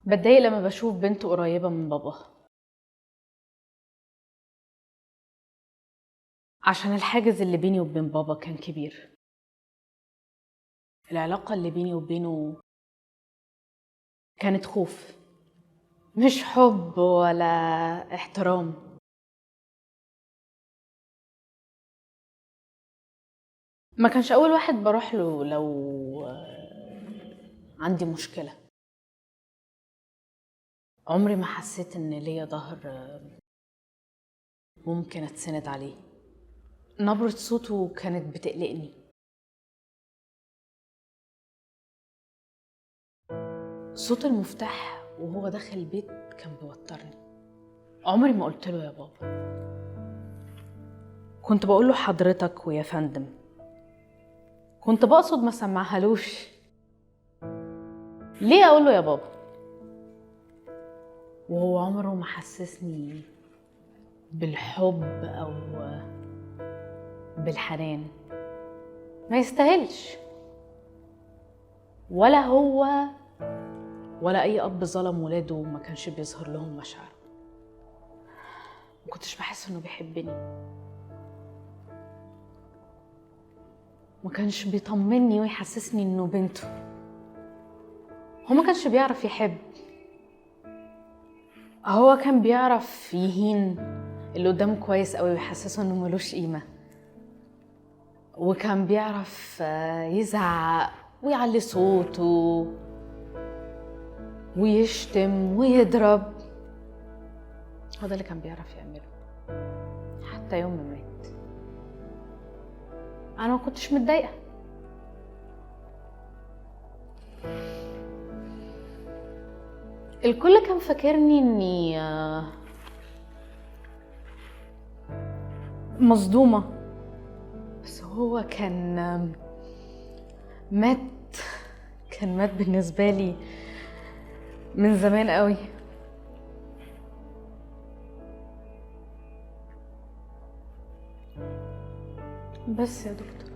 بتضايق لما بشوف بنت قريبة من باباها، عشان الحاجز اللي بيني وبين بابا كان كبير. العلاقة اللي بيني وبينه كانت خوف، مش حب ولا احترام. ما كانش أول واحد بروح له لو عندي مشكلة. عمري ما حسيت إن ليا ظهر ممكن أتسند عليه. نبرة صوته كانت بتقلقني. صوت المفتاح وهو داخل البيت كان بيوترني. عمري ما قلت له يا بابا، كنت بقول له حضرتك ويا فندم. كنت بقصد ما سمعهالوش. ليه اقول له يا بابا وهو عمره ما حسسني بالحب او بالحنان؟ ما يستاهلش، ولا هو ولا اي اب ظلم ولاده وما كانش بيظهر لهم مشاعره. ما كنتش بحس انه بيحبني، ما كانش بيطمني ويحسسني انه بنته. هو ما كانش بيعرف يحب، هو كان بيعرف يهين اللي قدامه كويس قوي ويحسسه انه ملوش قيمة، وكان بيعرف يزعق ويعلي صوته ويشتم ويضرب. هذا اللي كان بيعرف يعمله حتى يوم ما مات. أنا ما كنتش متضايقة. الكل كان فاكرني إني مصدومة، بس هو كان مات، كان مات بالنسبة لي من زمان قوي. بس يا دكتور.